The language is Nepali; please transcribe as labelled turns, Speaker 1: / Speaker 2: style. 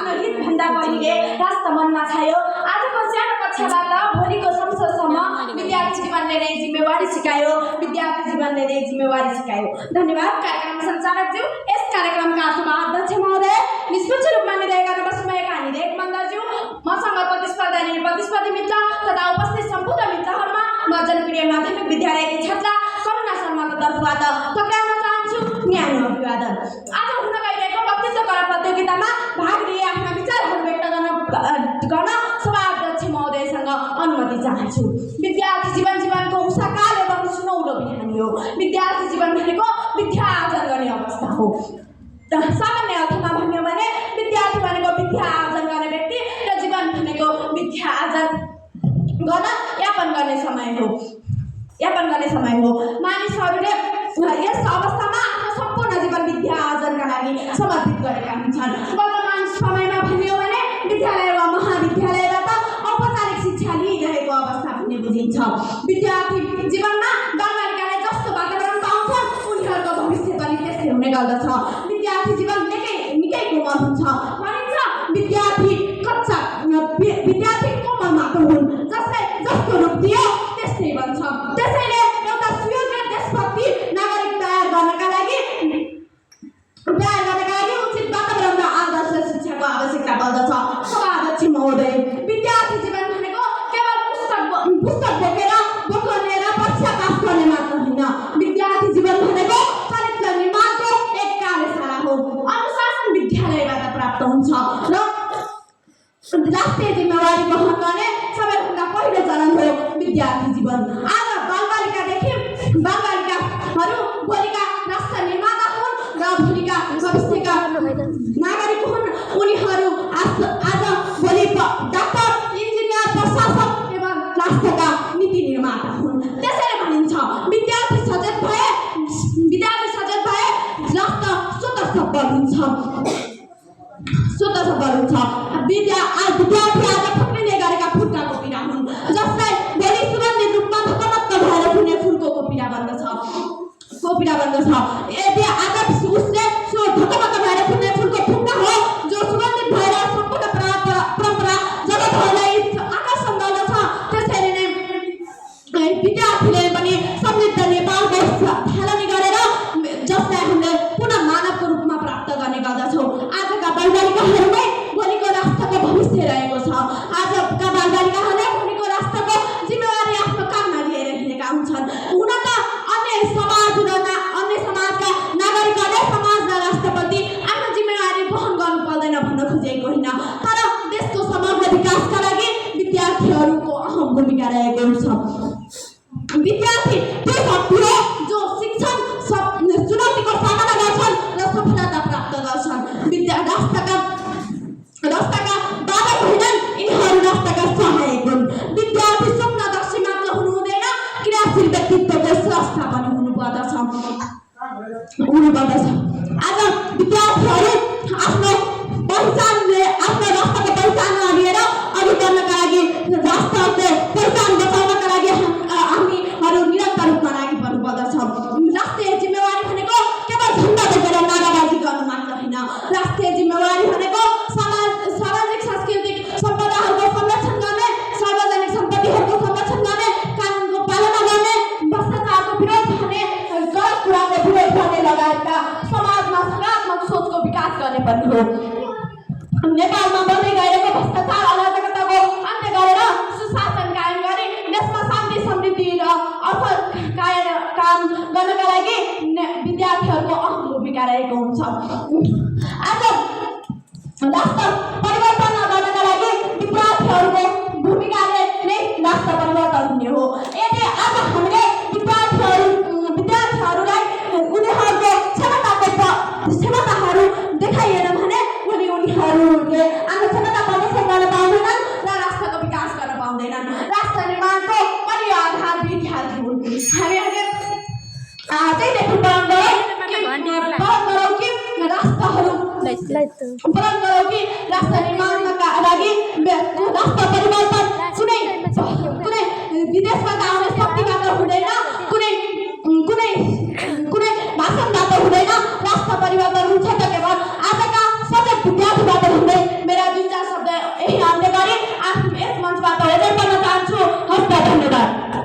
Speaker 1: आफ्नो हितभन्दा पहिले राष्ट्र मनमा छायो। आजको सानो कक्षाबाट भोलिको संसदसम्म विद्यार्थी जीवनले नै जिम्मेवारी सिकायो, विद्यार्थी जीवनले नै जिम्मेवारी सिकायो। धन्यवाद कार्यक्रम सञ्चालकज्यू, यस कार्यक्रमका सभा अध्यक्ष महोदय, निष्पक्ष रूपमा निर्णय गर्न बस्नुभएका निदेशक मण्डलज्यू, मसँग प्रतिस्पर्धी मित्र तथा उपस्थित सम्पूर्ण मित्रहरूमा म जनप्रिय माध्यमिक विद्यालयकी छात्रा करुणा शर्माको तर्फबाट टक्राउन चाहन्छु न्यानो अभिवादन। आज हुन गइरहेको वक्तृत्व कला प्रतियोगितामा भाग लिए आफ्ना विचारहरू व्यक्त गर्न सभा अध्यक्ष महोदयसँग अनुमति चाहन्छु। विद्यार्थी जीवनको उषाकाल एवं सुनौलो बिहानी हो। विद्यार्थी जीवन भनेको विद्या आर्जन गर्ने अवस्था हो। सामान्य अर्थमा भन्यो भने विद्यार्थी भनेको विद्या आर्जन गर्ने व्यक्ति र जीवन भनेको विद्या आर्जन गर्न यापन गर्ने समय हो। मानिसहरूले यस अवस्थामा आफ्नो सम्पूर्ण जीवन विद्या आर्जनका लागि समर्पित गरेका हुन्छन्। वर्तमान समयमा भन्यो भने विद्यालय वा महाविद्यालयबाट औपचारिक शिक्षा लिइरहेको अवस्था पनि बुझिन्छ। विद्यार्थी जीवनमा बालबालिकाले जस्तो वातावरण पाउँछन् उनीहरूको भविष्य पनि त्यस्तै हुने गर्दछ। विद्यार्थी जीवन निकै कोमल हुन्छ। भनिन्छ विद्यार्थी कोमल माटो हुन्, जसलाई जस्तो रूप दियो त्यस्तै बन्छ। त्यसैले एउटा सुयोग्य देशभक्ति नागरिक तयार गर्नका लागि उचित वातावरण र आदर्श शिक्षाको आवश्यकता पर्दछ। सभाध्यक्ष महोदय, विद्यार्थी जीवन भनेको केवल पुस्तक बोकेर परीक्षा पास गर्ने मात्र होइन। विद्यार्थी जीवन भनेको चरित्र निर्माणको एक कार्यशाला हो। अनुशासन विद्यालयबाट प्राप्त हुन्छ र राष्ट्रिय जिम्मेवारी वहन गर्ने सबैभन्दा पहिलो चरण हो विद्यार्थी जीवन। आज बालबालिकाहरू भोलिका राष्ट्र निर्माता हुन् र भोलिका भविष्यका नागरिक हुन्। उनीहरू आज भोलि डाक्टर, इन्जिनियर, प्रशासक एवं राष्ट्रका नीति निर्माता हुन्। त्यसैले भनिन्छ विद्यार्थी सचेत भए राष्ट्र स्वतः सफल हुन्छ। विद्यार्थी आज फुट्ने गरेका फुट्टाको पीडा हुन्, जसलाई भोलि सुगन्धित रूपमा धकमक्क भएर फुल्ने फुलको पीडा बन्दछ। यदि आज उसले सो धकमक्क भएर फुल्ने फुलको फुट्टा हो जो सुगन्धित भएर सम्पूर्ण परम्परा जगतहरूलाई आकर्षण गर्दछ। त्यसरी नै विद्यार्थीले पनि समृद्ध नेपालको थालनी गरेर जसलाई हामीले पुनः मानवको रूपमा प्राप्त गर्ने गर्दछौँ। आजका बालबालिकाहरूमै भोलिको राष्ट्रको भविष्य रहेको छ। आजका बालबालिकाहरूले भोलिको राष्ट्रको जिम्मेवारी आफ्नो काममा लिएर हिँडेका हुन्छन्। हुन त अन्य समाजका नागरिकहरूले समाज र राष्ट्रप्रति आफ्नो जिम्मेवारी वहन गर्नु पर्दैन भन्न खोजेको होइन, तर देशको समग्र विकासका लागि विद्यार्थीहरूको अहम भूमिका रहेको छ। विद्यार्थी त्यो शक्ति हो जो शिक्षण चुनौतीको सामना गर्छन् र सफलता प्राप्त गर्छन्। राष्ट्रका बाधक होइनन्, यिनीहरू राष्ट्रका सहायक हुन्। विद्यार्थी स्वप्नदर्शी मात्र हुनु हुँदैन, क्रियाशील व्यक्तित्वको स्रष्टा पनि हुनुपर्दछ। आज विद्यार्थीहरू आफ्नो राष्ट्रको पहिचान लिएर अघि बढ्नका लागि, राष्ट्रको पहिचान बचाउनका लागि हामीहरू निरन्तर रूपमा लागि पर्नुपर्दछ। राष्ट्रिय जिम्मेवारी भनेको केवल झन्डा बोकेर नाराबाजी गर्नु मात्र होइन। राष्ट्रिय जिम्मेवारी भनेको सामाजिक सांस्कृतिक सम्पदाहरूको संरक्षण गर्ने, सार्वजनिक सम्पत्तिहरूको संरक्षण गर्ने, कानुनको पालना गर्ने, भ्रष्टाचारको विरोध गर्ने, गलत कुराको विरोध गर्ने लगायतका समाजमा सकारात्मक सोचको विकास गर्ने पनि हो। नेपालमा बढ्दै गएको भ्रष्टाचार अराजकताको अन्त्य गरेर सुशासन कायम गरी देशमा शान्ति समृद्धि र अर्थ काम गर्नका लागि विद्यार्थीहरूको अहम भूमिका रहेको हुन्छ। आज राष्ट्र परिवर्तन गर्नका लागि विद्यार्थीहरूको भूमिकाले नै राष्ट्र परिवर्तन हुने हो। यदि आज हामीले विद्यार्थीहरूलाई उनीहरूको क्षमताहरू देखाइएन भने भोलि उनीहरूले आफ्नो क्षमता प्रदर्शन गर्न पाउँदैनन् र राष्ट्रको विकास गर्न पाउँदैनन्। राष्ट्र निर्माणको पहिलो आधार विद्यार्थी हुन्। हामीहरूले त्यही देख्नु पर्दछ कि राष्ट्र निर्माणका लागि राष्ट्र परिवर्तन